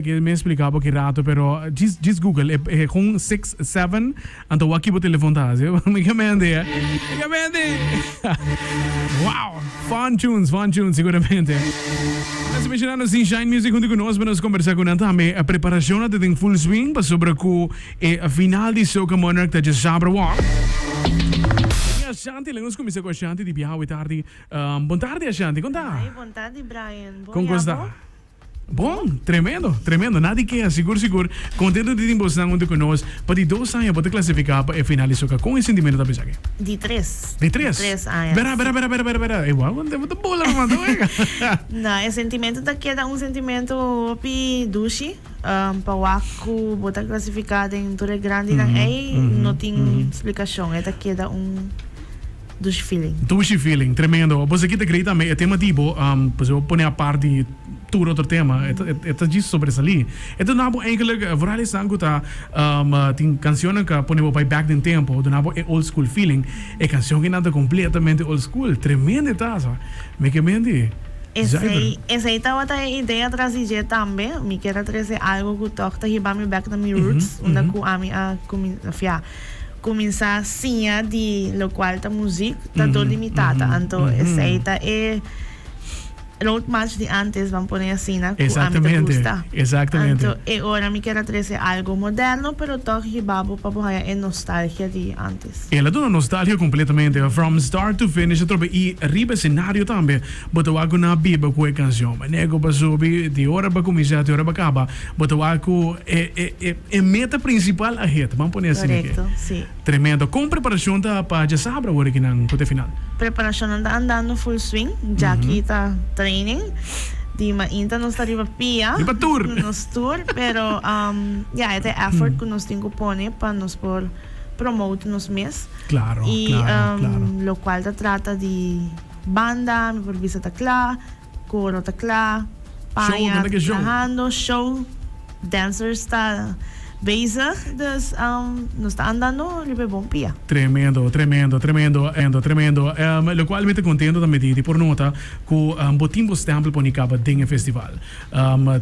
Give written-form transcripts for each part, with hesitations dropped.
Ke mi explica bo ki rato pero djis djis google e e gun six seven anto wak ki bo telefon ta hasi mi ke mende eh mi ke mende wow fun tunes fun tunes seguramente Nos menciona nos tin Shine Music hunto cu nos pa nos conversa cu nan tambe e preparacion ta den full swing pasobra cu e final di Soca Monarch ta djasabra wak. Ashanti, laga nos cuminsa cu Ashanti di biaha awe tardi. Bon tardi Ashanti, con ta? Hi, bon tardi Brian. Bon Con y cos ta? abo? Bon, tremendo, tremendo. Nadi keha, sigur sigur. Contento di tin bosnan hunto cu nos. Pa di dos aña bo ta clasifica pa e final di soca. Con e sentimento ta bisa aki? Di tres. Di tres? Di tres aña. Bera, bera, bera, bera, bera, bera. E wou, bo ta bola ruman, ta wega. No, e sentimento ta keda un sentimento hopi dushi. Pa wak cu bo ta clasifica den tur e grandinan ey, no tin splicacion. E ta keda un. Dushi feeling. Dushi feeling, tremendo. Bo sa ki ta grei tambe e tema di bo, pues bo pone apart di tur otro tema, e ta e ta djis sobresalí. E ta duna bo eigenlijk, vooral esnan ku ta tin cancionnan ku a pone bo bai back den tempo, duna bo e old school feeling. E cancion kinan ta completamente old school. Tremendo e ta, sa. Mi ke menti. Zuiver. Esei, esei tabata e idea tras di dje tambe. Mi kier a trese algo ku tòg ta hiba mi bek na mi roots, unda ku ami a kuminsá, fia. Cuminsa siña di locual ta muziek ta dor di mi tata anto esey ta e road march di antes ban pone asina cu ami ta gusta anto e ora mi kier a trece algo moderno pero toch hiba bo pa bo haya e nostalgia di antes. El a duna nostalgia completamente from start to finish atrobe y riba escenario tambe bo ta wak cu nan a biba cu e cancion manera cu bo a subi di ora bo a cuminsa te ora bo a caba bo ta wak cu e e E meta principal a hit, ban pone asina aki. Correcto, si. Tremendo. Con preparacion ta pa djasabra awor aki nan cu ta e final? Preparacionnan ta andando full swing. Djaki ta training. Di mainta nos ta riba pia. Riba tur. Cu nos tur. Pero ya, e ta e effort cu nos tin cu pone pa nos por promote nos mes. Claro, claro, claro. Y locual ta trata di banda, mi por bisa ta cla. Coro ta cla, paña ta trahando, show, dancers ta bezig, dus nos ta andando riba e bon pia. Tremendo, tremendo, tremendo, tremendo. Locual mi ta contento tambe di por nota cu bo tin bo stempel poni caba den e festival.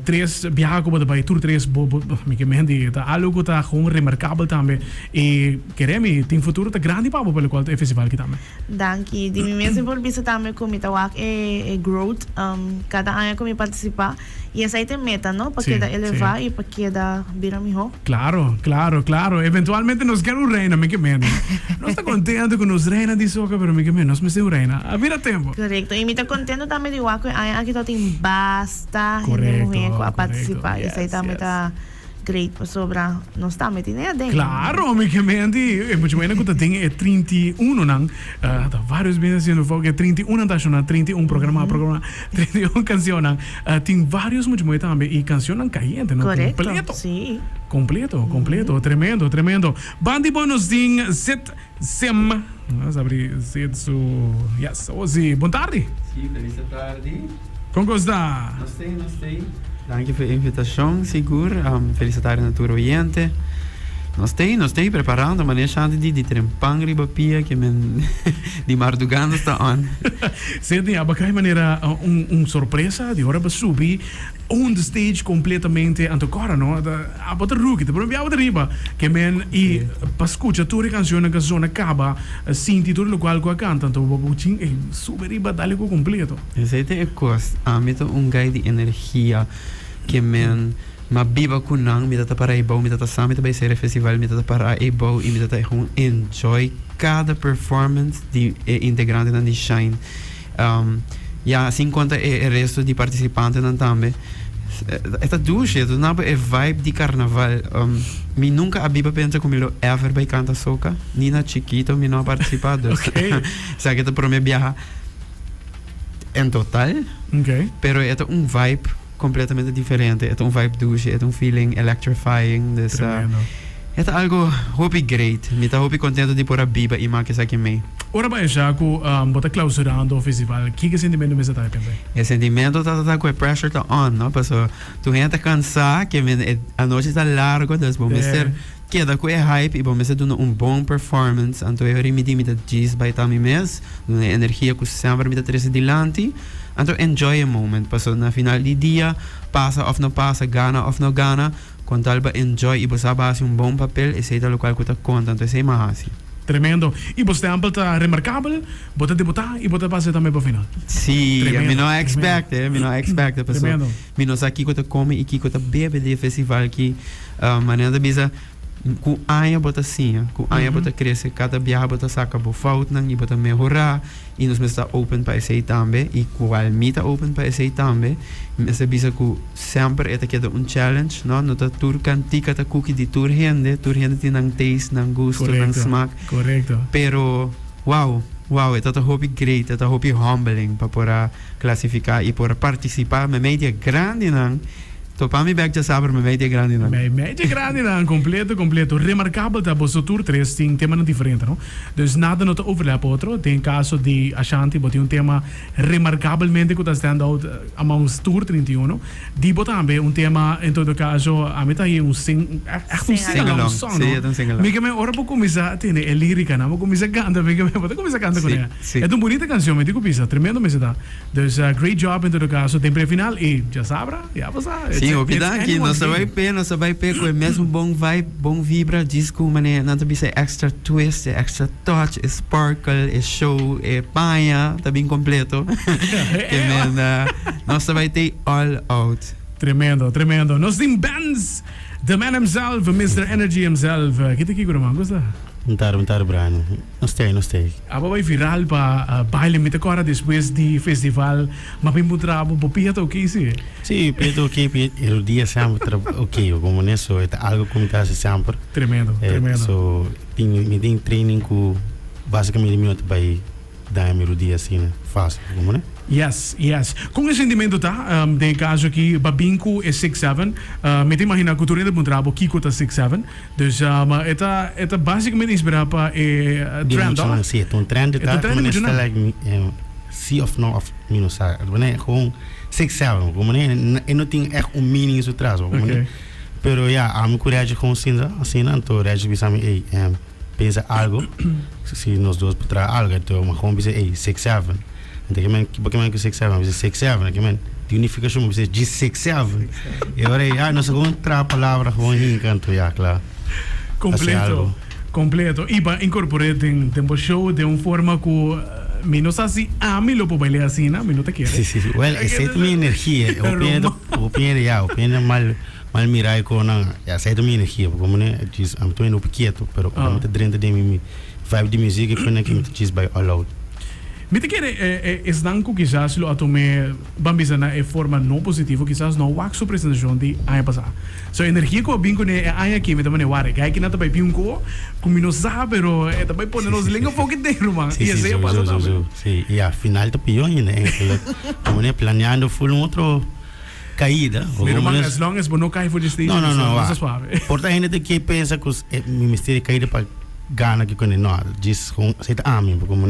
Tres biaha cu bo ta bay, tur tres bo, bo, mi ke men di ta algo cu ta gewoon remarcabel tambe y kere mi tin futuro ta grandi pa bo pa locual ta e festival aki tambe. Danki. Di mi mes mi por bisa tambe cu mi ta wak e growth cada aña cu mi participa y esai ta e meta no, pa keda eleva y pa keda bira miho. Claro, claro, claro. Eventualmente nos kier un reina, mi ke mende. Nos ta contento cu nos reina di soca, pero mi ke mende nos mester un reina. A bira tempo. Correcto. Y mi ta contento tambe di wak cu e aña aki tabatin basta hende muhe cu a participa. Esai tambe ta. Great pasobra nos tambe tin e aden. Claro mi ke menti e mucha buena ku ta den e 31 nan ta varios bini haciendo fout e 31 nan ta shona 31 programa programa 31 cancionnan tin varios mucha muhe tambe y cancionnan cayente no Correcto completo si. Completo completo tremendo tremendo bandi bo nos tin zet sem nos abri zet su yes awo si bon tardi. Si feliz tardi. Kon kos ta? Nos tei, nos tei. Danki pa e invitashon sigur. Felis tardi na tur oyente. Nos tei, nos tei preparando manera Shanti di di trempan riba pia ke men di mardugá nos ta on. Sidney, aba kai manera un un sorpresa di ora bo subi on the stage completamente anto kora no abo ta rookie ta prome bia abo ta riba ke men i pa skucha tur e kanshonnan ku a zona kaba sinti tur lokual ku a kanta anto bo bo chin ey subi riba dale ku kompleto. Esei ta e kos. Ami ta un guy di energia ke men m'a biba ku nan, mi ta ta para eibou, mi ta ta sa mi ta bai sera e festival, mi ta ta para eibou i mi ta ta gewoon enjoy kada performance di e integrantenan di Shine. Ya, sin konta e resto di partisipantenan tambe. E ta dushi, e ta duna bo e vibe di karnaval. Mi nunka a biba pensa ku mi lo ever bai kanta soca, ni na chikito mi no a partisipá, dus esaki ta prome biaha. En total. Okay. Pero e ta un vibe completamente diferente. E ta un vibe dushi, e ta un feeling electrifying. Dus, Tremendo. e ta algo hopi great. Mi ta hopi contento di por a biba y maka esaki mee. Ora bo a esha cu bo ta clausurando festival, kiko sentimento mester ta pensa? E sentimento ta ta cu e pressure ta on, no? Paso tur hende ta cansa, ke men e anochi ta largo, dus bo mester. keda ku e hype i bo mester duna un bon performance, anto e ora mi di mi ta djis bai ta mi mes, duna e energia ku semper mi ta trese dilanti, anto enjoy e moment, paso na final di dia, pasa òf no pasa, gana òf no gana, kon tal bo enjoy i bo sa bo hasi un bon papel, esei ta lokual ku ta konta, anto esei mi a hasi. Tremendo. I bo stempel ta remarkabel, bo ta debutá i bo ta pasa tambe pa final. Sí, mi no a expect e, mi no a expect e, paso mi no sa kiko ta kome i kiko ta bebe di e festival ki. Manera ta bisa, ku aña bo ta siña, ku aña bo ta krese, kada biaha bo ta saka bo foutnan i bo ta mehorá, i nos mester ta open pa esei tambe, i kual mi ta open pa esei tambe. Mi mester bisa ku semper e ta keda un challenge, no? No ta tur kantika ta kuki di tur hende, tur hende tin nan taste, nan gusto, nan smak. Pero, wow, wow, e ta ta hopi great, e ta hopi humbling pa por a klasifiká i por a partisipá meimei di e grandinan. Topa mi bek djasaber meimei di e grandinan. Meimei di e grandinan, completo, completo. Remarcabel ta boso tur tres tin temanan diferente, no? Dus nada no ta overlap otro. Den caso di Ashanti bo tin un tema remarcabelmente cu ta stand out amongst tur 31. Di bo tambe un tema, en todo caso, ami ta haye un sing, echt un sing along song, no? Sí, e ta un sing along. Mi ke men ora bo cuminsa tene e liricanan, bo cuminsa canta, mi ke men bo ta cuminsa canta cu ne. E ta un bunita cancion, mi tin cu bisa, tremendo mester ta. Dus great job en todo caso den prefinal y ya sabra, ya bo sa. Sí, hopi danki. Nos ta bai p'e, nos ta bai p'e cu e mesun bon vibe, bon vibra, djis cu mane nan ta bisa e extra twist, e extra touch, e sparkle, e show, e paña ta bin completo. Ke men nos ta bai tei all out. Tremendo, tremendo. Nos tin Benz, the man himself, Mister Energy himself. Ki ta kiko ruman? Gusta? Un tardi, un tardi Brian. Nos tei, nos tei. Abo bai viral pa baile mi ta kora despues di festival ma bin puntra bo bo pia ta oké si? Si pia ta oké pia e rodia semper ta oké como ne so e ta algo ku mi ta hasi semper. Tremendo tremendo. So tin mi tin training ku basicamente mi no ta bai daña mi rodia asina facil como ne. Yes yes kon e sentimento ta den e caso aki ba bin ku e six seven mi ta imagina ku tur hende puntra bo kiko ta six seven. Dus e ta e ta basicamente inspirá pa e Di trend, muchanan, toch? sí, e ta un trend E ta un ta, trend di manera sta muchanan. like sí of no of mi no sa. Manera gewoon six seven, como manera e no tin echt un meaning su tras, como manera. Oké. Pero ya, ami ku Reggie gewoon sinta asina, anto Reggie bisa mi, ey, pensa algo, si nos dos por traha algo, anto mi gewoon bisa, ey, six seven. Anto ke men, bo ke men ku six seven? Mi bisa six seven, ke men di unifikashon, mi bisa djis six seven. E ora ei, ah, nos a gewoon traha palabra gewoon hinka, anto ya, kla. Hasi Kompleto, algo. kompleto. I pa inkorpor'é den den bo show den un forma ku mi no sa si ami lo por bail'é asina, mi no ta kere. Sí, sí, sí. Well, esei ta mi energia. Hopi hende, hopi hende, ya, hopi hende mal, mal mira e konan. Ya, esei ta mi energia. Porque mi djis, ami ta hopi kieto, pero ora mi ta drenta den mi vibe di muziek, e konan ke mi ta djis bai all out. Mi ta kere esnan ku kisas lo a tum'é ban bisa na e forma no positivo kisas no wak su presentashon di aña pasá. So e energia ku a bin kuné e aña aki mi ta manera wak gai kina ta bai bin un ko ku mi no sa pero e ta bai pone nos lenga foki den ruman Sí, i sí, esei a pasa sowieso, tambe. sowieso. Sí, i a final ta pió ainda eigenlijk. Ta manera planeando full un otro kaida. Mi ruman as long as bo no kai for di stage No, no, no, nos ta wak. suave. Por ta hende ta ke pensa ku mi mester e kaida pa gana ki kuné. No, djis gewoon esei ta ami, bo komo.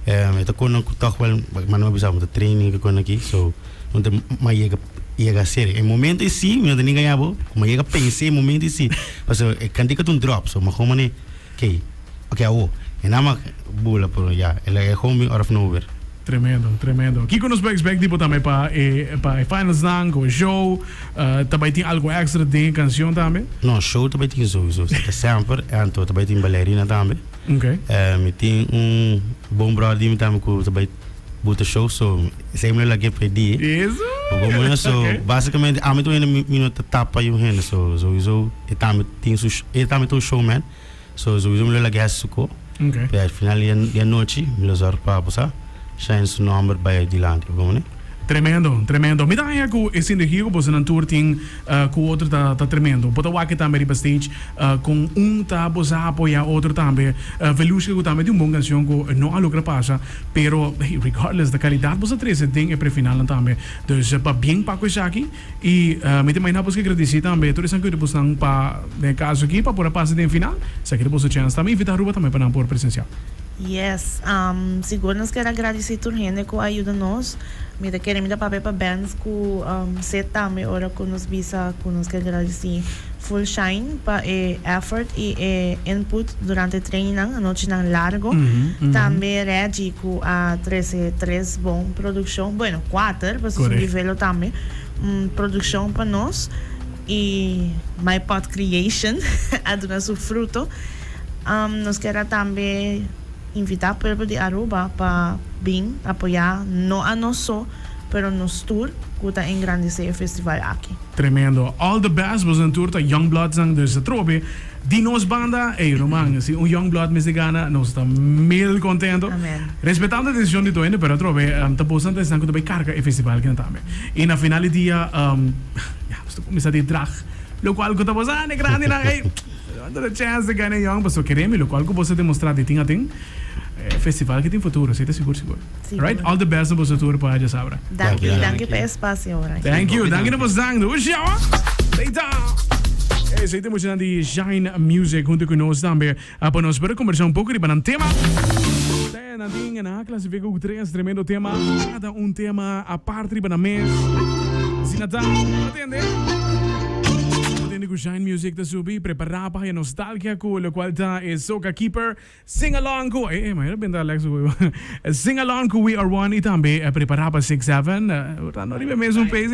E ta kono ku tòg wèl manda mi bisa bo ta training ki kono aki so no ta ma yega yega a ser e momento e si mi no ta ni gaña bo ku mi a yega pensa e momento e si pasobra e kantika ta un dròp so mi a mane kei oke awo e nan a bula pero ya el a gewoon bin out of nowhere. Tremendo, tremendo. Kiko nos por expect di bo tambe pa e pa e finals nan ku e show? Ta bai tin algo extra den e kanshon tambe? No, show ta bai tin souiso. Ta semper anto ta bai tin balerina tambe. Okay. Mi tin un bon brother di mi tambe ku ta bai buta show so esei mi lo lag'é pa e dia. Eso! Bo komo so Okay. basicamente ami ta un hende mi no ta tapa yu hende so souiso e tambe tin su e tambe ta un showman so souiso mi lo lag'é hasi su ko. Okay. Pero al final di anochi mi lo zorg pa bo sa shine su nomber bai dilanti bo komo. Tremendo, tremendo. Mi ta haña ku e sinergia ku bosonan tur tin ku otro ta ta tremendo. Bo ta wak tambe riba stage kon un ta boso a apoya otro tambe. Velushka ku tambe tin un bon kanshon ku no a logra pasa, pero hey, regardless ta kalidat boso a trese den e prefinalnan tambe. Dus pabien pa ku esaki i mi ta imagina boso ke gradisí tambe tur esnan ku yuda bosnan pa den e kaso aki pa por a pasa den final. Esaki ta boso chèns tambe. Invitá Aruba tambe pa nan por presensiá. Yes, sigur nos kier a gradisí tur hende ku a yuda nos. Mi ta kere mi ta papia pa bands ku set tambe ora ku nos bisa ku nos ke gradisí Full Shine pa e effort i e input durante trainingnan, anochinan largo. Tambe Reggie ku a trese tres bon produkshon, bueno kuater pasobra su nivelo tambe, produkshon pa nos i My Pot Creation a duna su fruto. Nos kier a tambe invita pueblo di Aruba pa bin apoya no a nos so pero nos tur cu ta engrandece e festival aki. Tremendo. All the best boso nan tur ta young bloods nan dus atrobe di nos banda ey ruman si un young blood mester gana nos ta mil contento. Amen. Respetando e decision di tur hende pero atrobe ta boso nan ta esnan cu ta bay carga e festival kinan tambe. Y na final di dia ya nos ta cuminsa di drag locual cu ta boso ane grandi nan ey. Duna e chance di gana e yòn pasobra kere mi lokual ku boso a demostrá di tin aten e festival ki tin futuro esei ta sigur sigur. Sigur. Right? All the best na boso tur pa djasabra. Danki, danki pa e espacio ora. Thank you, danki na boso dang. Usha! Later! Esei ta muchanan di Shine Music hunto ku nos tambe pa nos por a kombersá un poko riba nan tema. Nan tin nan a clasifica cu tres tremendo tema, cada un tema apart riba nan mes. Asina ta, atende. Atende cu Shine Music ta subi, prepara pa haya nostalgia cu locual ta e Soca Keeper, Sing Along cu, eh, eh, ma era benta Alex cu, Sing Along cu We Are One y tambe prepara pa 6 7, no riba e mesun pace.